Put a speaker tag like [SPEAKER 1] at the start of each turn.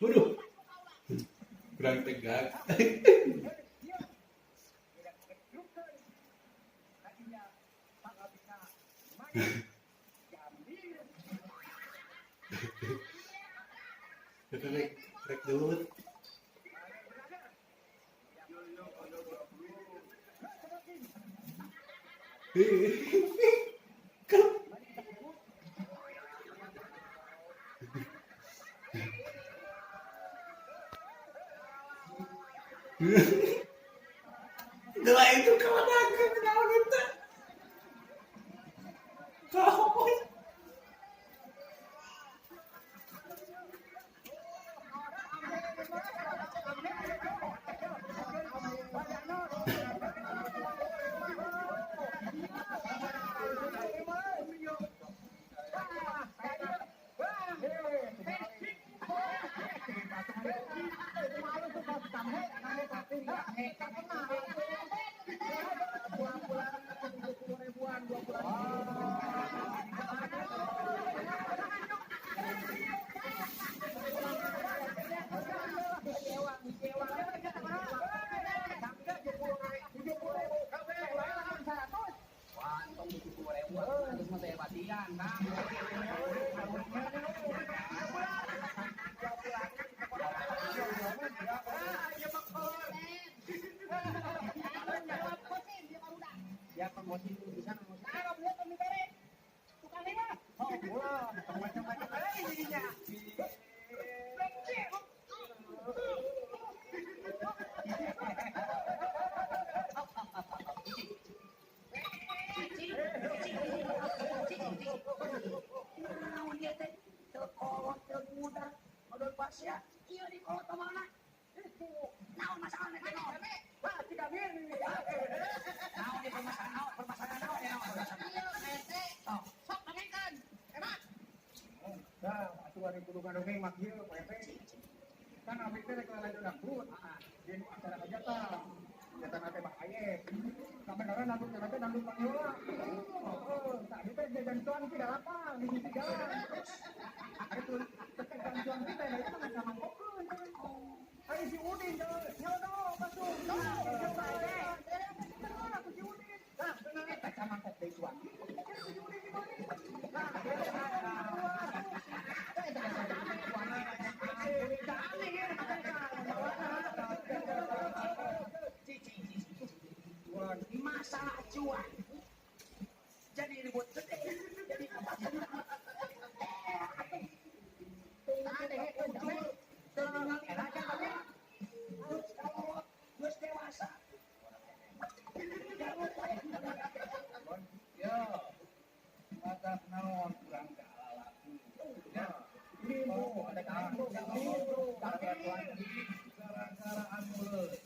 [SPEAKER 1] Waduh. Kurang tegak. Itu rek rek gelut. Doa itu kemenangan naon eta? Kahoy.
[SPEAKER 2] Naon dia teh? Teu kolot, teu budak, modal pasya. Ieu di kolot ka mana? Naon masalahna teh naon? Naon di permasalahan naon? Permasalahan naon ya naon permasalahan?
[SPEAKER 3] Iya, RT. Sok dongengkeun. Emak.
[SPEAKER 4] Nah, atuh ari kudu ngadongeng mah kieu, Pak RT. Kan abdi teh rek lalajo dangdut. Di acara hajatan. Hajatan teh Bah Ayep. Sabenerna dangdut teh dangdut pangheula. Heeh, tadi teh jajan cuanki dalapan di sisi jalan. Ari teu cuanki teh da itu mah samangkokeun. Ari si Udin nyelodok atuh. Aku si Udin. Nah, eta samangkok deui cuanki. Si Udin dibeli. Nah,
[SPEAKER 2] Masalah cuan. Jadi ribut gede. Jadi apa? Geus dewasa.
[SPEAKER 4] Ya, mata naon kurang ke lalaki. Ya, ini bu, ada kamu, gara-gara anu.